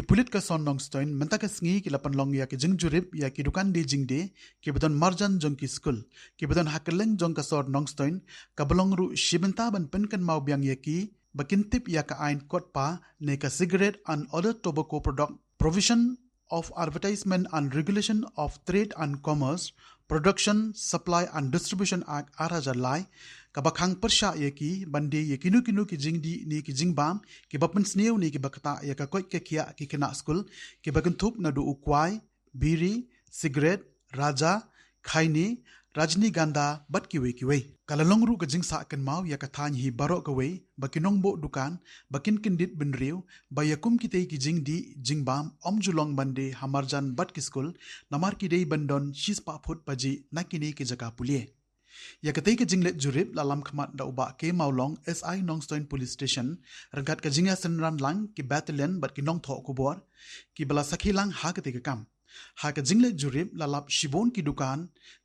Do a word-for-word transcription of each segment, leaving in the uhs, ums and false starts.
Pulit ka sor Nongstoiñ mynta ka sngi ki la pynlong ïa ki jingjurip ïa ki dukan die jingdie kiba don marjan jong ki skul, kiba don ha kylleng jong ka sor Nongstoiñ, kaba long ruh shi bynta ban pynkynmaw biang ïa ki ba kin tip ïa ka aiñ KOTPA ne ka Cigarette and Other Tobacco Product Provision of Advertisement and Regulation of Trade and Commerce, Production, Supply and Distribution Act ar hajar lai, kaba khang pyrshah ïa ki ban die ïa kino kino ki jingdih ne ki jingbam kiba pynsniew ne kiba ktah ïa ka koit ka khiah ki khynnah skul, kiba kynthup naduh u kwai, biri, sikret, raja, khaini, rajnigandha bad kiwei kiwei. Ka la long ruh ka jingsah kynmaw ïa ka thaiñ hi baroh kawei ba ki nongbuh dukan ba kin kyndit bynriew ba ïa kum kitei ki jingdih jingbam ym ju long ban die ha marjan bad ki skul, namar ki dei ban don shispah phut bajih na kine ki jaka pule. Ïa katei ka jingleit jurip la lam khmat da u Bah K Mawlong, S I Nongstoiñ Police Station, ryngkat ka jingïasynran lang ki battalion bad ki nongthoh khubor kiba la sakhi lang ha katei ka kam. Ha ka jingleit jurip la lap shibun ki dukan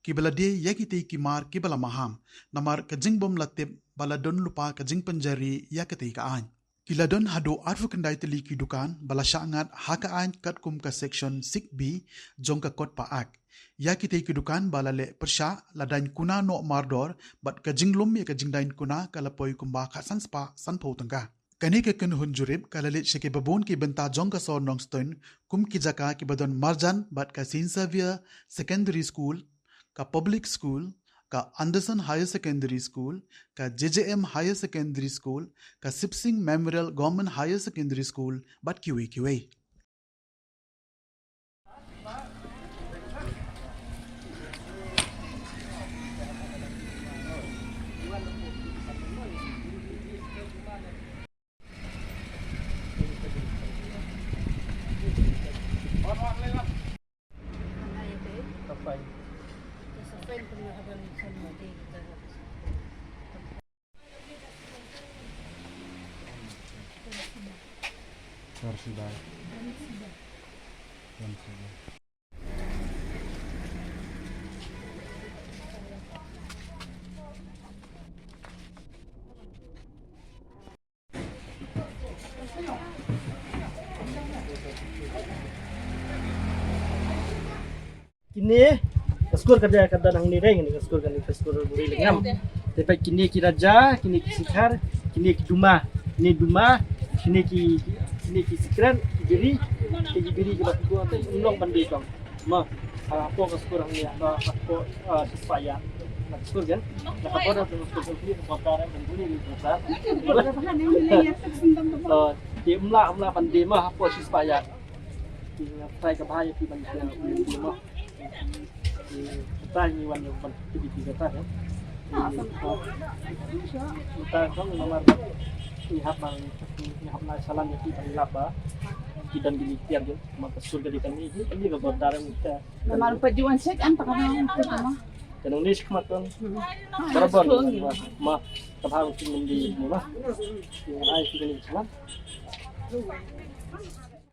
kiba la die ïa kitei ki mar kiba la maham, namar ka jingbym la tip ba la don lypa ka jingpynjari ïa katei ka aiñ. Ki la don haduh arphew khyndai tylli ki dukan ba la shah ngat ha ka aiñ katkum ka Section six B jong ka KOTPA Act. Ïa kitei ki dukan ba la leh pyrshah la daiñ kuna noh mardor bad ka jinglum ïa ka jingdaiñ kuna ka la poi kumba khatsan spah sanphew tyngka. Kane ka kynhun jurip ka la leit sha kiba bun ki bynta jong ka sor Nongstoiñ, kum ki jaka kiba don marjan bad ka Saint Xavier Secondary School, ka Public School, ka Anderson Higher Secondary School, ka J J M Higher Secondary School, ka Sipsing Memorial Government Higher Secondary School bad kiwei kiwei. Kine ka skur ka dei ka dang hangne dei, kine ka skur, kane ka skur buri lengam. Te peit kine ki raja, kine ki sikhar, kine ki duma, kine duma, kine ki, kine ki sikren, ki biri, kine ki biri ki ba ki gua te long ban dei tong. Ma, ha, hapoh ka skur hangne, ha, hapoh, ah, shispah ïa. Na skur kan? Na hapoh da skur kan, hapoh ka ran kan buri ni kan. Ah, te mla, mla ban dei ma hapoh shispah ïa. Ki trai ka bha ïa ki ban dei ma. Ki trai ni wan ïa ban ki ki ka trai. Ki trai kan namar ki hap ban, ki hap na salam ïa ki ban lap ba. Ki dan ki ni tiar kan. Ma ka skur ka dei kan ni, ni ka bordar ni ka. Namar pa juan sek an pa ka ma. Ka nong ni sik mat kan. Barabar ni ma. Ka bha ki nong di ni ma. Ki ngai ki ni salam.